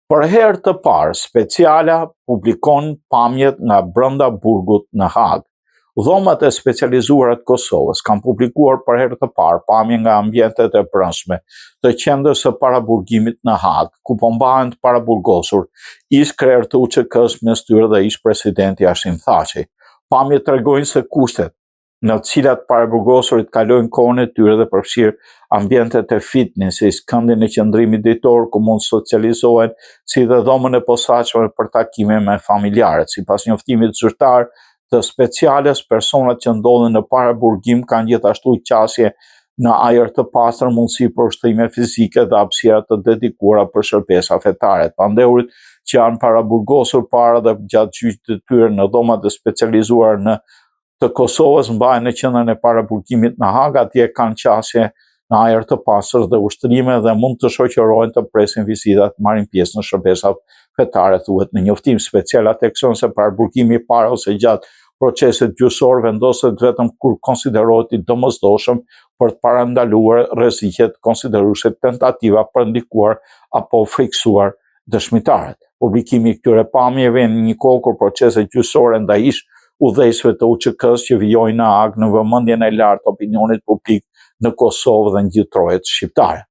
Për herë të parë, Specialja publikon pamjet nga brenda burgut në Hagë. Dhomat e Specializuara të Kosovës kanë publikuar për herë të parë pamje nga ambientet e brendshme të qendrës së paraburgimit në Hagë, ku po mbahen të paraburgosur ish-krerë të UÇK-së mes tyre dhe ish-presidenti Hashim Thaçi. Pamjet tregojnë se kushtet në të cilat paraburgosurit kalojnë kohën e tyre dhe përfshirë ambientet e fitnessit, këndin e qëndrimit ditor ku mund të socializohen, si dhe dhomën e posaçme për takime me familjarët. Sipas njoftimit zyrtar të Speciales, personat që ndodhen në paraburgim kanë gjithashtu qasje në ajër të pastër, mundësi për ushtrime fizike dhe hapësira të dedikuara për shërbesa fetare. Të pandehurit që janë paraburgosur para dhe gjatë gjyqit të tyre në dhomat e specializuara në të Kosovës mbahen në qendrën e paraburgimit në Hagë, atje kanë qasje në ajër të pastër dhe ushtrime dhe mund të shoqërohen të presin vizita të marrin pjesë në shërbesa fetare, thuhet në njoftim. Specialja thekson se paraburgimi para ose gjatë procesit gjyqësor vendoset vetëm kur konsiderohet i domosdoshëm për të parandaluar rreziqe të konsiderueshme tentativa për ndikuar apo frikësuar dëshmitarët. Publikimi i këtyre pamjeve vjen në një kohë kur proceset gjyqësore ndaj ish udhëheqësve të UÇK-së që vijojnë në Hagë në vëmendjen e lartë të opinionit publik në Kosovë dhe në gjithë trojet shqiptare.